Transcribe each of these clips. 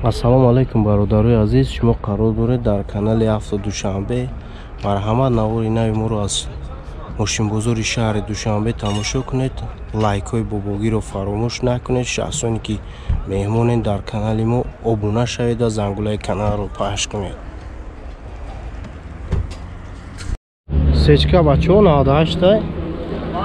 Ассалому алайкум бародарои азиз, шумо қарор доред дар канали Авто Душанбе. Марҳамат, навори нави моро аз мошинбозори шаҳри Душанбе тамошо кунед. Лайкҳои бобогиро фаромӯш накунед. Шахсоне ки меҳмонед дар канали мо, обуна шавед ва зангулаи каналро пахш кунед. Сечка бачаҳо 98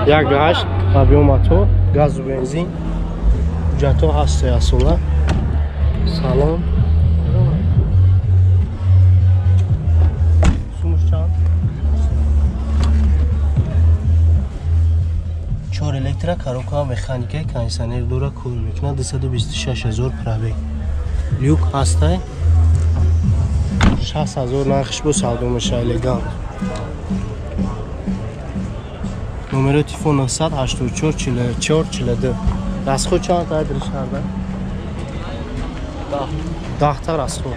18 объём мотор, газу бензин, ҳуҷҷатҳо ҳастанд асола. Салом. Сумуш чанд? 4 электро, коробка механика, кондиционер дора, кор мекунад, 226 000 пробег. Люк ҳастай. 60 000 нархш бо савдо мешавад, элегант. Номерои телефон 984 44 42. Расход чанд адрес шарда? 10 та расход.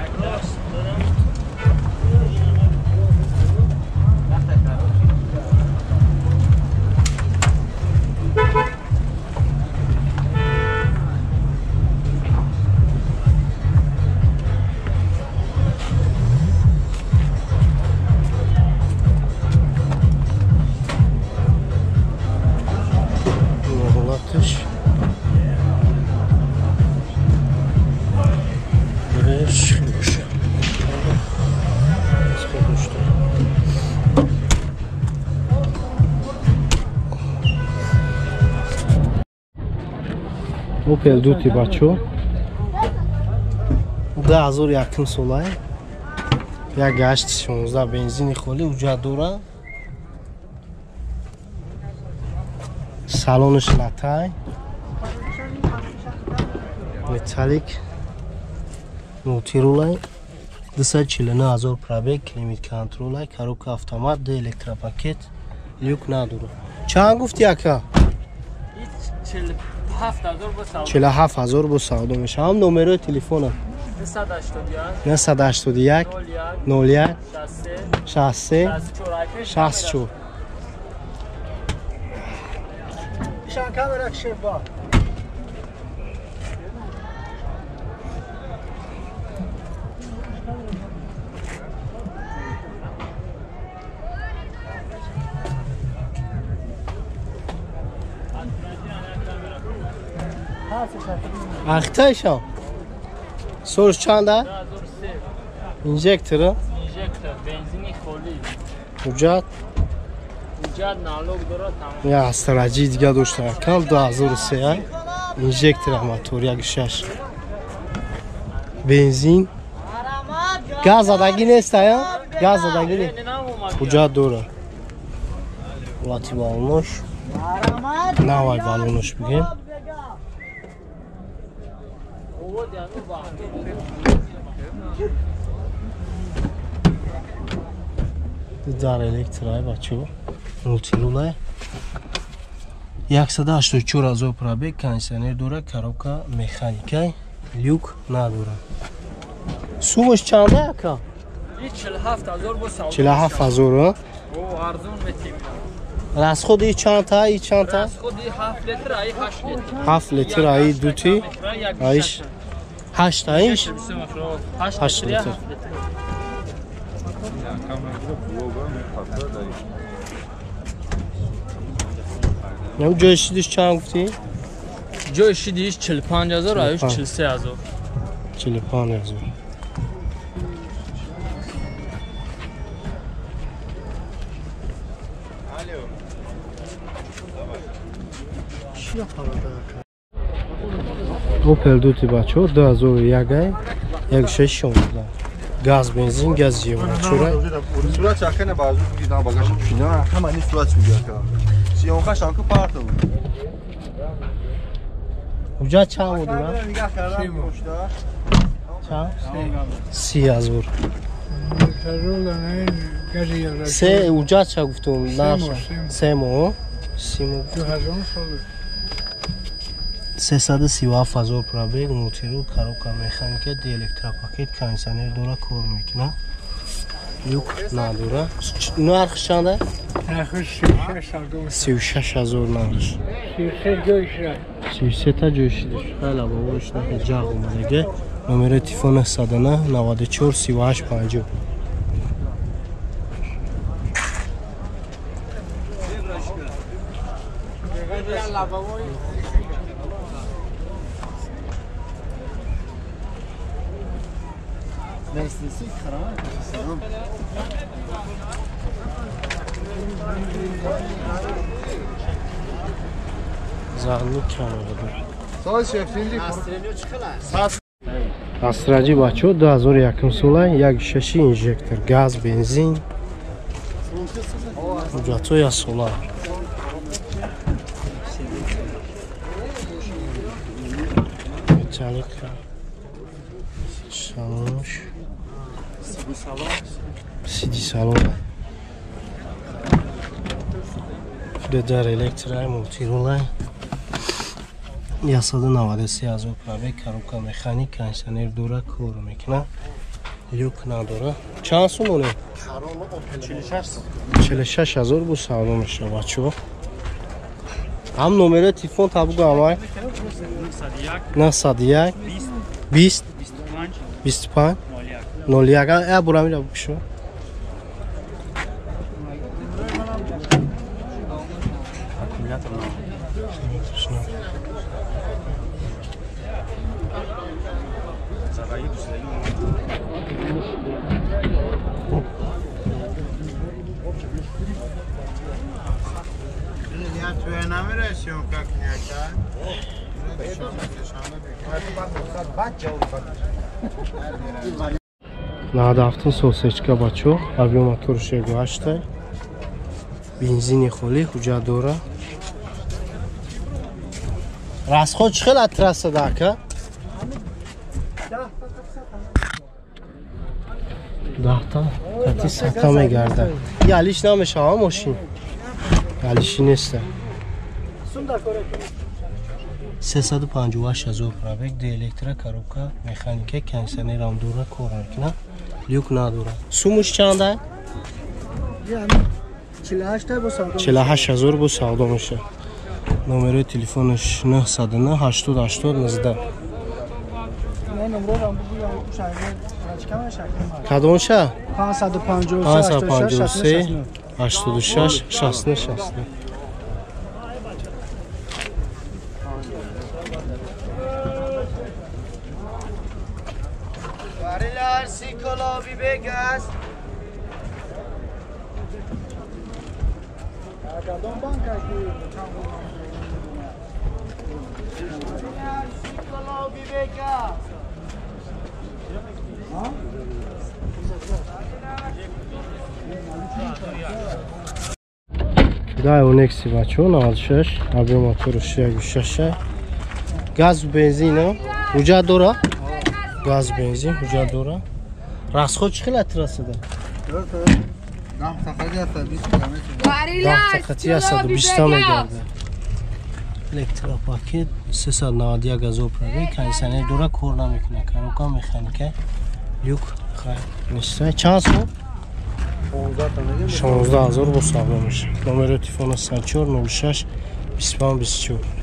Ҳолаташ Беш, боша. Дошта. Opel Duty бачо. 2001 солай. Як гашт 16 бензини холӣ уҷа дора. Салонаш латай. Металлик. Мултирулай. 249 000 пробег, климат контролай, коробка автомат, д электропакет, люк надора. Чанд гуфти, ака? 47 47 000 бо савдо мешавад. Ҳам номерои телефона 981 01 63 64. Камера шеба. Ахтайшо. Солш чанда? Инжектор? Инжектор, бензини холӣ. Ҳуҷҷат? Ҳуҷҷат налог дорад тамом. Я астраҷи дига дошта. Кам 2003 ай. Инжектор мотор 1.6. Бензин. Газ задагӣ нест, ая? Газ задагӣ не. Ҳуҷҷат дора. Ҳолати балонош. Навай балонош бигем. Дар электрай бачо. Мултирулай. 184 000 пробег, кондиционер дора, коробка механикай, люк надора. Сумаш чанда, ака? 47 000 бо савдо. 47 000, О, арзон метим. Расходи чандта, и чандта? Расходи 7 литр, ай 8 литр. 7 литр аи дути, аиш 8 аиш? 8 литр. Литр. Нам ҷои шидиш чанд гуфтӣ? Ҷои шидиш 45 000, аюш 43 000. 45 000. Opel Duty бачо 2001 ай 1616 газ бензин газ евро. Сурат чакана базу гидан багаша пушина ҳама ни сурат мегирад. Сиёнха шанку партов. Ҳуҷҷат чанд буд? Чанд? 30 000. Се ҳуҷҷат ча гуфтум? 3 моҳ. 30 моҳ. 337 000 пробег, мултирул, коробка механика, д электропакет, кондиционер дора, кор мекунад. Люк надора. Нарх чанда? Нархш 36 000 нархш. 33 ҷой шуд. 33 та ҷой шудиш. Хеле бобош нахе ҷағ омадаге. Номери телефон 909 94 38 50. Астраҷи бачо 2001 сола, 1.6 инжектор, газ, бензин. Ҳуҷҷатҳо як сола. Металлика. Салонш. Сиди салон. Дар электрай, мултирулай. 193 ҳазор пробег, коробка механик, кондиционер дора, кор мекунад, люк надора. Чанд сум оне? 46 ҳазор бу савдо мешавад бачаҳо. Ҳам номери телефон та бугу амай? 901 20 25 01. Э бура мира бикшо. Аккумулятор Надафтун сосечка бачо, объем моторш 1.8, бензини холӣ, ҳуҷҷат дора. Расход чӣ хел аз трассада ака? 10 та сата мегардад. Ялиш намешава мошин. Ялиши неста. 358 ҳазор пробег, ду электро, коробка, механика, кондиционерам дора, кор мекунад, люк надорад. Сумуш чанда? 48 ҳазор бо савдо мешавад. Номери телефонаш 909 80 80 19. Кадомша? 553 86 69 69. Дай Онекси бачо 96, объем моторш 1.6, газ бензин, ҳуҷҷат дора? Газ бензин ҳуҷҷат дора. Расход чӣ хел аз трассада? 10 тақати 120 мегардад. Электропакет 391 ҳазор пробег, кондиционер дора, кор намекунад, коробка механика, люк хай нест. Чанд сум? 16 ҳазор бо савдо мешавад. Номери телефон 04 06 25 24.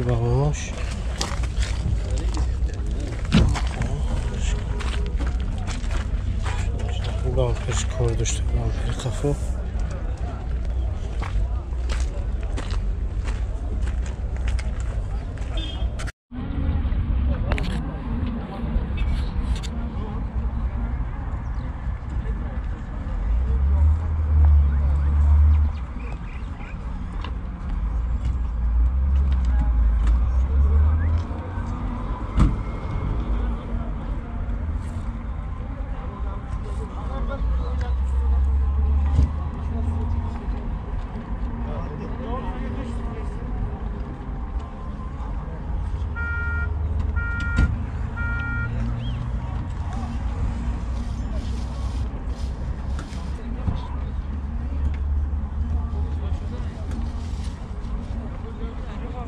Бағош. Лампер кор дошта, лампер қафо.